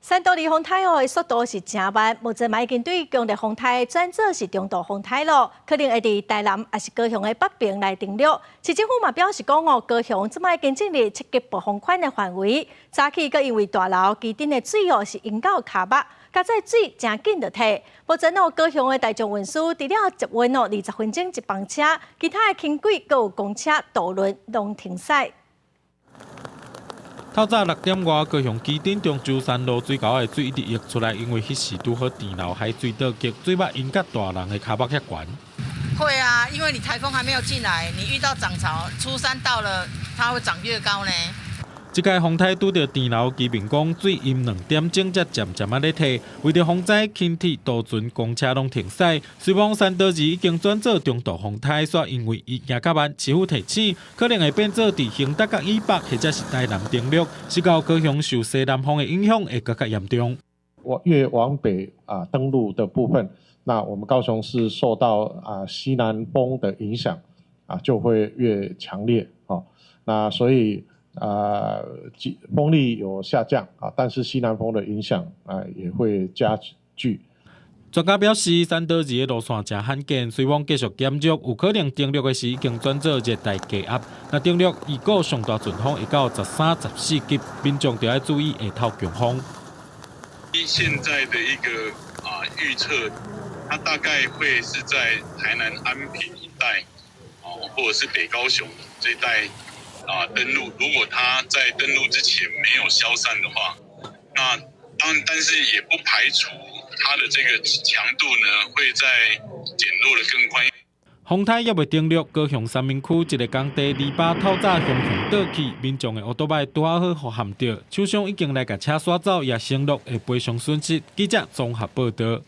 山多里風颱哦，速度是誠慢，目前嘛已經對強烈風颱轉做是中度風颱咯，可能會佇台南抑是高雄的北爿來登陸。市政府嘛表示講哦，高雄這擺已經進入7級暴風圈的範圍。早起閣因為大樓機頂的水哦是淹到跤目，佳哉水誠緊就退。目前哦，高雄的大眾運輸除了捷運哦20分鐘一班車，其他的輕軌閣有公車、渡輪攏停駛。透早6點外，高雄旗津中洲山路水溝的水一直溢出來，因為彼時拄好田螺海水倒激，水捌淹甲大人的跤目遐懸。會啊，因為你颱風還沒有進來，你遇到漲潮，初三到了，它會漲越高呢。這擺風颱拄著田螺，居民講水淹2點鐘才漸漸仔咧退。為著防災，輕鐵、渡船、公車攏停駛。雖罔山多二已經轉做中度風颱，煞因為伊行較慢，市府提醒可能會變做佇興德佮以北或者是台南登陸，使到高雄受西南風的影響會閣較嚴重。往越往北啊登陸的部分，那我們高雄市受到啊西南風的影響啊就會越強烈哦。那所以啊，風力有下降啊，但是西南風的影響啊也會加劇。專家表示，山多二的路線誠罕見，雖罔繼續減弱，有可能登陸的時已經轉做熱帶低壓。若登陸，預估上大陣風會到13、14級，民眾就愛注意下頭強風。現在的一個啊預測，它大概會是在台南安平一帶，哦，或者是北高雄這一帶。啊，登陸，如果它在登陸之前沒有消散的話，那當但是也不排除它的這個強度呢會再減弱得更快。風颱猶未登陸，高雄三民區一個工地籬笆透早雄雄倒去，民眾的烏多擺拄仔好予撼著，廠商已經來共車徙走，也承諾會賠償損失。記者綜合報導。